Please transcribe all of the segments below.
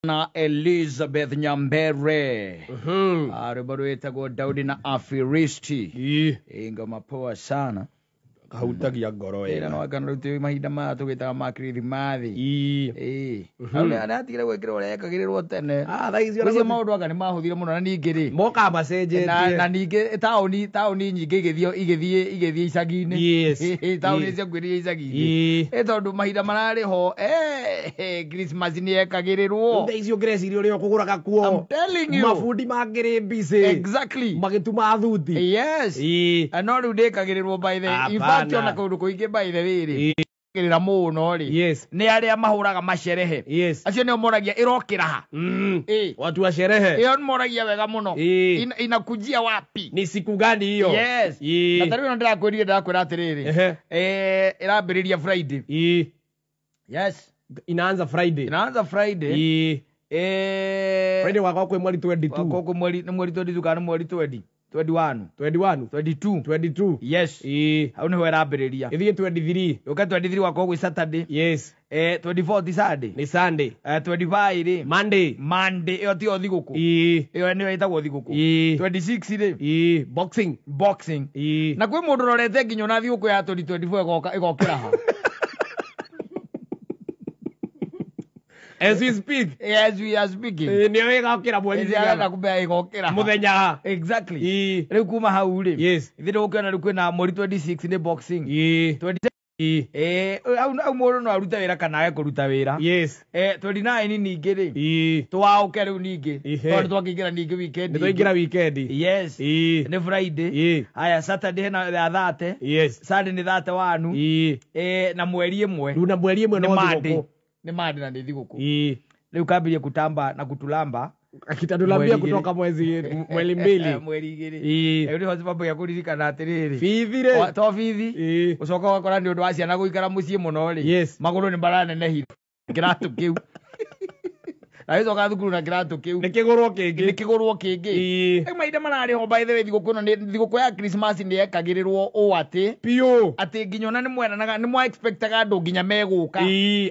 Na Elizabeth Nyambere. Rwĩmbo rwĩtagwo Daudi na Afilisti. Ngoma poa sana. Kahutagia ngoro ĩra wega. No kana rĩu twĩ mahinda maya tũgĩtaga ma kirithimathi. Ĩĩ. Atigire gwĩkĩrwo ũrĩa ekagĩrĩrwo tene. Ah, thaa ici ona Ũcio gũti- maũndũ anga nĩ mahũthire mũno na ningĩ rĩ mokaga macenjetie. Na ningĩ taũni nyingĩ igĩthiĩ icagi-inĩ. Taũni ciakuhĩrĩirie icagi-inĩ. Ĩ tondũ mahinda mararĩ ho, Christmas nĩ yekagĩrĩrwo. Rĩu thaa ici ũngĩreciria ũrĩa ũkũgũraga kuo. I'm telling you. Mabundi mangĩrĩ busy. Magĩtuma thuti. No rĩu ndĩkagĩrĩrwo by the in fact Hapana. ona kũndũ kũingĩ by the way rĩ kĩrĩra mũno rĩ nĩ arĩa mahũraga macerehe. Acio nĩo moragia ĩrokĩra ha. Watu wa sherehe. Ĩyo nĩ moragia wega mũno. Inakujia wapi? Ni siku gani hiyo? Yes. Na tarĩu ĩno ndĩrakwĩrire ndĩrakwĩra atĩrĩrĩ. Ĩrambĩrĩria Friday. Yes. Inaanza Friday. Inaanza Friday. Friday wakwa kwĩ mweri 22. Wakwa kwĩ mweri nĩ mweri 22 kana nĩ mweri 20? 21. 21. 22. 22. Yes. Hau nĩho ĩrambĩrĩria. Ĩthiĩ 23. Yũke 23 wakwa gwĩ Saturday. 24 ti Sunday. Nĩ Sunday. 25 rĩ. Monday. Monday ĩyo tiyo thigũkũ. Ĩyo nĩyo ĩtagwo thigũkũ. 26 rĩ. Boxing. Boxing. Na kwĩ mũndũ ũrorete nginya ona thigũkũ ya 2024 ĩgoka ĩgokĩra ha. As we speak. As we are speaking. Nĩyo ĩgokĩra mweri Ĩĩ, cigana? arenda kũmenya ĩgokĩra ha. Mũthenya ha? Exactly. Rĩu kuma hau rĩ. Ithuĩ nĩgũkĩona rĩu kwĩna mweri 26 nĩ boxing. 27 hau mũndũ no arute wĩra kana age kũruta wĩra. 29 ningĩ rĩ. Twaũke rĩu ningĩ. Tondũ twakĩingĩra ningĩ weekend. Nĩ twaingĩra weekend. Yes. Nĩ Friday. Haya Saturday hena ya 30. Sunday nĩ 31. Na mweri ĩmwe. Rĩu na mweri ĩmwe Nĩ no Monday. thigũkũ. Nĩ Monday na nĩ thigũkũ. Rĩu kambirie kutamba na kutulamba. Akitatulambia Mweri igĩrĩ. kutoka mweri mbili. Mweri igĩrĩ. Rĩu nĩho sababu ya kũririkana atĩrĩrĩ. Bithi rĩ. To bithi. Ũcoka ũgakora nĩ ũndũ wa ciana gũikara mũciĩ mũno rĩ. Magũrũ nĩ maranenehire. Kĩratũ kĩu. Na gĩcoka thukuru na kĩratũ kĩu. Nĩ kĩgũrwo kĩngĩ. Nĩ kĩgũrwo kĩngĩ. Rĩu mahinda mararĩ ho by the way thigũkũ ĩno thigũkũ ya Christmas nĩ yekagĩrĩrwo ũũ atĩ. Piũ. Atĩ nginya ona nĩ mweranaga nĩ mwa expectaga andũ nginya megũka.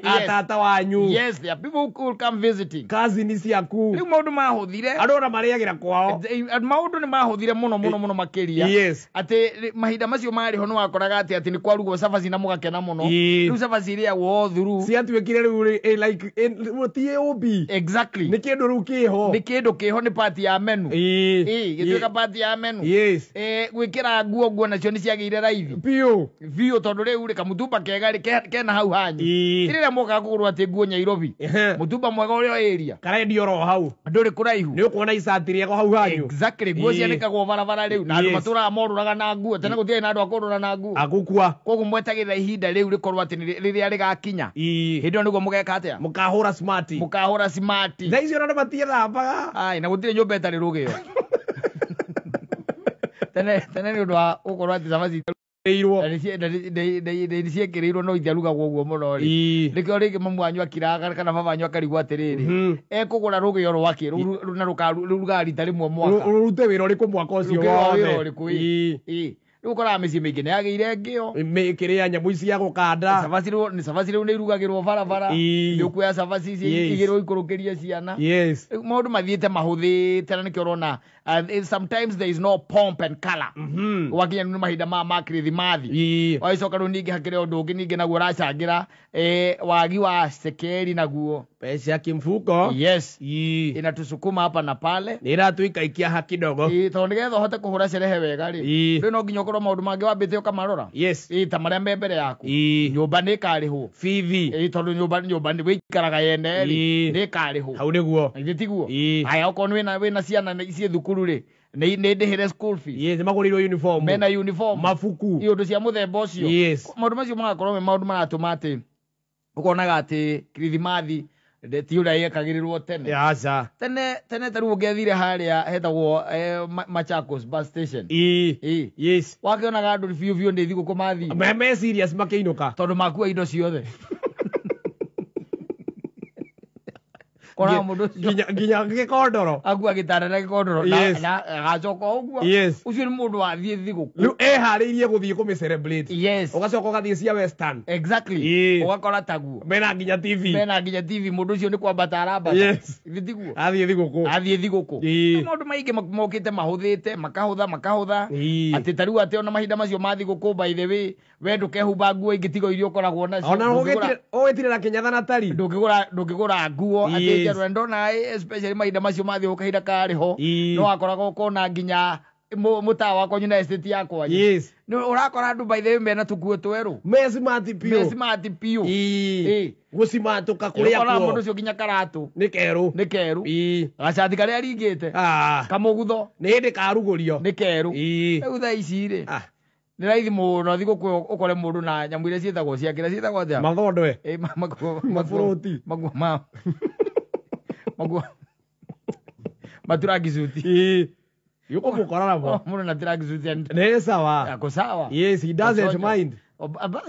Atata wanyu. Yes, there are people who will come visiting. Cousin ciaku. Rĩu maũndũ mahũthire. Andũ ona marĩagĩra kwao. Maũndũ nĩ mahũthire mũno mũno mũno makĩria. Atĩ mahinda macio marĩ ho nĩ wakoraga atĩ nĩ kwarugwo cabaci na mũgakena mũno. Rĩu cabaci irĩagwo o through. Ciatuĩkire rĩu rĩ, like, ti ũmbi. Exactly. Nĩ kĩndũ rĩu kĩho. Nĩ kĩndũ kĩho nĩ part ya menu. Gĩtuĩka part ya menu. Gwĩkĩra nguo nacio nĩ ciagĩire raithi. Piũ. Biũ tondũ rĩu rĩ kamũtumba kega rĩ kena hau hanyu. Rĩrĩa mokaga kũgũrwo atĩ nguo Nyairobi. Mũtumba mwega ũrĩa area. Karendio oro hau. Ndũrĩ kũraihu. Nĩ ũkuona icati rĩega hau hanyu. Exactly. Nguo cianĩkagwo barabara rĩu na andũ matũraga morũraga na nguo. Tene gũtiarĩ na andũ a kũrũra na nguo. Agũkua. Koguo mwetagĩrĩra ihinda rĩu rĩkorwo atĩ rĩrĩa rĩgakinya. Hĩndĩ ĩyo nĩguo mũgeka atĩa? Mũkahũra smart. Mũkahũra smart. Thaa icio ona andũ matiethambaga. Ai, na gũtirĩ nyũmba ĩtarĩ rũgĩo. Tene tene nĩ ũndũ wa gũkorwo atĩ cabaci Ĩirwo. na nĩ ciekĩrĩirwo no itiarugagwo ũguo mũno rĩ. Nĩkĩo rĩngĩ mamu wanyu akiraga kana baba wanyu akarigwo atĩrĩrĩ. Ekũgũra rũgĩo rwake na rũrugaga rita rĩmwe mwaka. Rũrute wĩra ũrĩkũ mwaka ũcio Rũrute wĩra wothe? ũrĩkũ, ĩ. Rĩu ũkoraga mĩciĩ mĩingĩ nĩ yagĩire ngĩo. Kĩrĩa nyamũ ici cia gũkanda. Cabaci rĩu nĩ irugagĩrwo barabara. Nĩ ũkuoya cabaci ici igĩrĩ ũikũrũkĩrie ciana. Rĩu maũndũ mathiĩte mahũthĩte na nĩkĩo ũrona, sometimes there is no pomp and color. Gwakinya nĩ mahinda ma Kirithimathi. Wagĩcoka rĩu ningĩ hakĩrĩ ũndũ ũngĩ ningĩ naguo ũracangĩra, wagi wa cekeri naguo. Pesa kimfuko. Yes. Inatusukuma hapa na pale. Nĩ ĩratũikaikia ha kidogo. Tondũ nĩgetha ũhote kũhũra cerehe wega rĩ. Rĩu no nginya ũkorwo maũndũ mangĩ wambĩte ũkamarora. Ta marĩa me mbere yaku. Nyũmba nĩ ĩkarĩhwo. Bithi. Tondũ nyũmba nĩ wĩikaraga yene rĩ. Nĩ ĩkarĩhwo. Hau nĩguo. Githĩ tiguo? Haya okorwo wĩna ciana ciĩ thukuru rĩ. Nĩ ndĩhĩre school fees. Yes, magũrĩirwo uniform. Mena uniform. Mabuku. Iũndũ cia mũthemba ũcio. Maũndũ macio magakorwo me maũndũ maratũma atĩ ũkonaga atĩ Kirithimathi ti ũrĩa yekagĩrĩrwo tene. Aca. Tene tene ta rĩu ũngĩathire harĩa hetagwo Machakos bus station. Wakĩonaga andũ biũ biũ nĩ thigũkũ mathiĩ. Me serious makĩinũka. Tondũ makua indo ciothe. Kora mũndũ ũcio Nginya gĩkondoro. Akua gĩtanda na gĩkondoro na agacoka ũguo. Yes. Ũcio nĩ mũndũ wathiĩ thigũkũ. Rĩu eharĩirie gũthiĩ kũmĩ celebrate. Yes. Ũgacoka ũgathiĩ cia western. Exactly. Ũgakora taguo. Mena nginya TV. Mena nginya TV, mũndũ ũcio nĩ kwambata arambata. Yes. Githĩ tiguo? Athiĩ thigũkũ. Athiĩ thigũkũ. Maũndũ maingĩ mokĩte mahũthĩte, makahũtha makahũtha. Atĩ ta rĩu atĩ ona mahinda macio ma thigũkũ, by the way, we ndũkehumba nguo ingĩ tiga iria ũkoragwo nacio. Ona ũgĩtire na kĩnyatha na tari. Ndũngĩgũra nguo atĩ njerũ. Ndona especially mahinda macio ma thigũkũ kahinda karĩ ho. No wakoraga ũkona nginya mũtaa wa kwanyu na estate ya kwanyu. Yes. Nĩ ũrakora andũ by the way mena tũkuo twerũ. Me smart piũ. Me smart piũ. Gũcimatũka kũrĩa kuo. Mũndũ kuo. ũcio nginya karatũ. Nĩ kerũ. Nĩ kerũ. Gacati karĩa aringĩte. Kamũgutho. Nĩ hĩndĩ karugũrio. Nĩ kerũ. Rĩu thaa ici rĩ. Nĩ raithi mũno thigũkũ ũkore mũndũ na nyamũ iria ciĩtagwo cia kĩrĩa ciĩtagwo atĩa? Mathondwe. Maburũti. Maguo ma. Maguo. Maturagi suti. Yuko mukora namo. Mũndũ na track suit and Nĩ sawa. Ako sawa. Yes, he doesn't mind.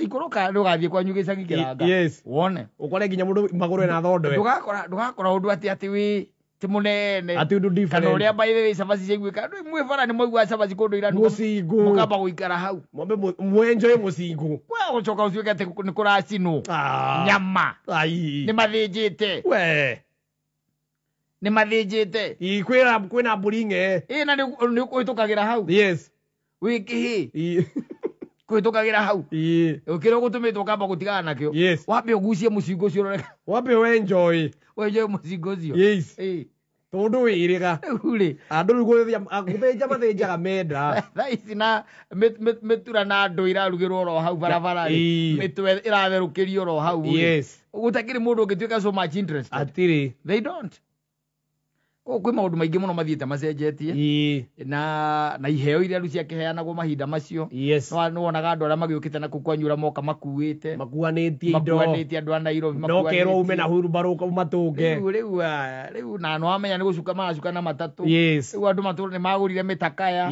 Ikũrũka ndũgathiĩ kwanyu gĩcagi kĩranga. Yes. Wone. Ũkore nginya mũndũ magũrũ ena thondwe. Ndũgakora ũndũ atĩ atĩ wĩ ti mũnene. Atĩ ũndũ different. Kana ũrĩa by the way cabaci ciaiguĩka. Andũ mwĩ bara nĩ mwaiguaga cabaci kũndũ ira Mũcingũ. Mũkamba gũikara hau. Mwambe mwenjoe mũcingũ. Kwa gũcoka ũtuĩke atĩ nĩ kũracinwo. Nyama. Nĩ mathĩnjĩte. We. Nĩ mathĩnjĩte. Kwĩna mbũri ng'ee. Ĩ na nĩ ũhĩtũkagĩra hau. Yes. Wĩ kĩhĩ. Kũhĩtũkagĩra hau. Kĩrĩa ũgũtũmĩtwo ũkamba gũtigana nakĩo. Yes. Wambe ũgucie mũcingo ũcio ũrore. Wambe wenjoy. Wenjoy mũcingo ũcio. Yes. Tondũ wĩrĩga. Rĩu rĩ. Andũ rĩu gũthĩnja mathĩnjaga menda. Thaa ici na mĩtura na andũ irarugĩrwo oro hau barabara rĩ. Mĩtwe ĩratherũkĩrio oro hau rĩ. Yes. Gũtakĩrĩ mũndũ ũngĩtuĩka so much interested. Atirĩ. They don't. Kwĩ maũndũ maingĩ mũno mathiĩte macenjetie. Na iheo iria rĩu ciakĩheanagwo mahinda macio. Yes. Nĩ wonaga andũ arĩa magĩũkĩte na kũu kwanyu ũrĩa moka makuĩte. Makuanĩtie indo. Makuanĩtie andũ a Nairobi. No kerwo ume na hurumbarũ ũmatũnge. Rĩu na nĩwamenya nĩ gũcuka maracuka na matatũ. Yes. Rĩu andũ matũra nĩ magũrire mĩtakaya.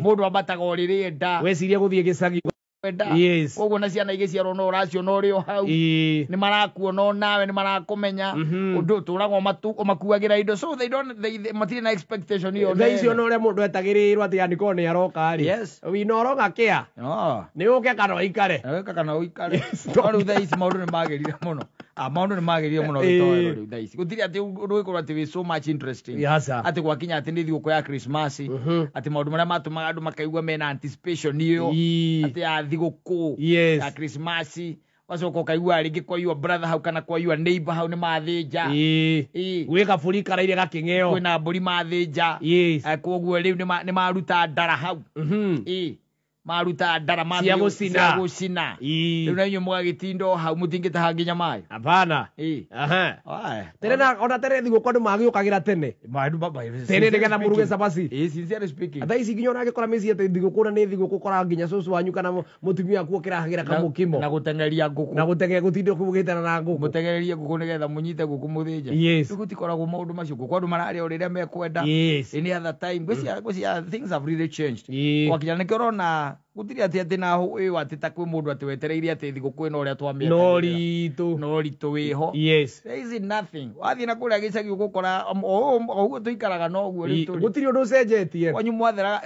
Mũndũ ambataga o rĩrĩa enda. Weciria gũthiĩ gĩcagi. Yes. Koguo na ciana igĩciarwo no ũraciona ũrĩ o hau. Nĩ marakuona o nawe, nĩ marakumenya. Ũndũ ũtũraga ũmakuagĩra indo. So they don't, they matirĩ na expectation ĩyo. Thaa icio ona ũrĩa mũndũ etagĩrĩrwo atĩ anĩkorwo nĩ aroka rĩ. Yes. We no longer care. No. Nĩ ũke kana ũikare. Nĩ ũke kana ũikare. No rĩu thaa ici maũndũ nĩ magĩrire mũno. Maũndũ nĩ magĩrire mũno gĩtoero rĩu thaa ici. Gũtirĩ atĩ ũndũ ũgĩkorwo atĩ wĩ so much interesting. Atĩ gwakinya atĩ nĩ thigũkũ ya Christmas. Atĩ maũndũ marĩa matũmaga andũ makaigua mena anticipation ĩyo. Atĩ ya thigũkũ ya Christmas. Wacoka ũkaigua rĩngĩ kwa your brother hau kana kwa your neighbor hau nĩ mathĩnja. Gwĩ kabũri karaire gakĩng'eo. Kwĩna mbũri mathĩnja. Koguo rĩu nĩ maruta ndara hau. Maruta ndara cia gũcina. Rĩu na inyuĩ mũgagĩtinda o hau mũtingĩtaha nginya maĩ. Hapana. Tene na ona tene thigũkũ andũ magĩũkagĩra tene. Tene nĩgetha mũruge cabaci. Sincerely speaking. Thaa ici nginya ũragĩkora mĩciĩ atĩ thigũkũ na nĩ thigũkũ ũkoraga nginya cũcũ wanyu kana mũtumia waku ũkĩrahagĩra kamũkimo. Na gũteng'eria ngũkũ. Na gũteng'eria gũtinda ũkĩgĩtana na ngũkũ. Mũteng'ererie ngũkũ nĩgetha mũnyite ngũkũ mũthĩnje. Yes. Rĩu gũtikoragwo maũndũ macio ngũkũ andũ mararĩa o rĩrĩa mekwenda. Yes. Any other time. Ngwĩciria things have really changed. Gwakinya nĩkĩo ũrona gũtirĩ atĩ atĩ na ĩyo atĩ ta kwĩ mũndũ atĩ wetereire atĩ thigũkũ ĩno ũrĩa twamĩetagĩrĩra. No ritũ. No ritũ wĩho. Yes. There is nothing. Wathiĩ na kũrĩa gĩcagi ũgũkora o ũguo tũikaraga noguo rĩu tũrĩ. Gũtirĩ ũndũ ũcenjetie. Kwanyu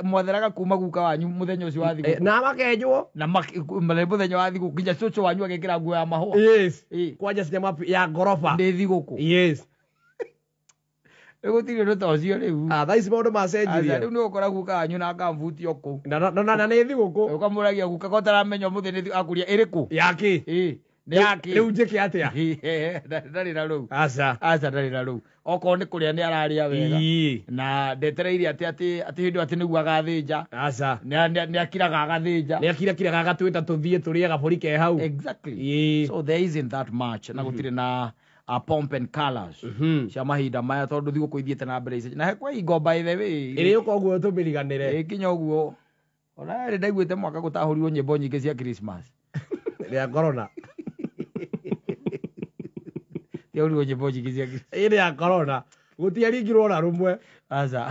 mwatheraga kuma guka wanyu mũthenya ũcio wa thigũkũ. Na makenjwo. Na mũthenya wa thigũkũ nginya cũcũ wanyu agekĩra nguo ya mahũa. Yes. Kwanja cia ya ngoroba. Nĩ thigũkũ. Yes. Gũtirĩ ũndũ ta ũcio rĩu. Thaa ici maũndũ macenjirie. Rĩu nĩ ũgũkora guka wanyu na akambuti o kũu. Na nĩ thigũkũ. Ũkamũragia guka ko ũtaramenya ũmũthĩ nĩ akũria ĩrĩkũ? Yakĩ? Nĩ yakĩ? Rĩu njĩke atĩa? Ndarĩ na rũu. Aca. Aca ndarĩ na rũu. Okorwo nĩ kũrĩa nĩ ararĩa wega. Na ndetereire atĩ atĩ hĩndĩ atĩ nĩguo agathĩnja. Aca. Nĩ akiraga agathĩnja. Nĩ akirakiraga agatwĩta tũthiĩ tũrĩe gabũri ke hau. Exactly. So there isn't that much. Na gũtirĩ na pomp and colors cia mahinda maya tondũ thigũkũ ithiĩte na mbere ici na he kwa ingo by the way ĩrĩ ũka ũguo tũmĩriganĩre ĩkinya ũguo ona rĩ ndaiguĩte mwaka gũtahũrirwo nyĩmbo nyingĩ cia Christmas rĩa corona tiahũrirwo nyĩmbo nyingĩ cia Christmas ĩrĩ ya corona gũtiaringirwo ona rũmwe aca.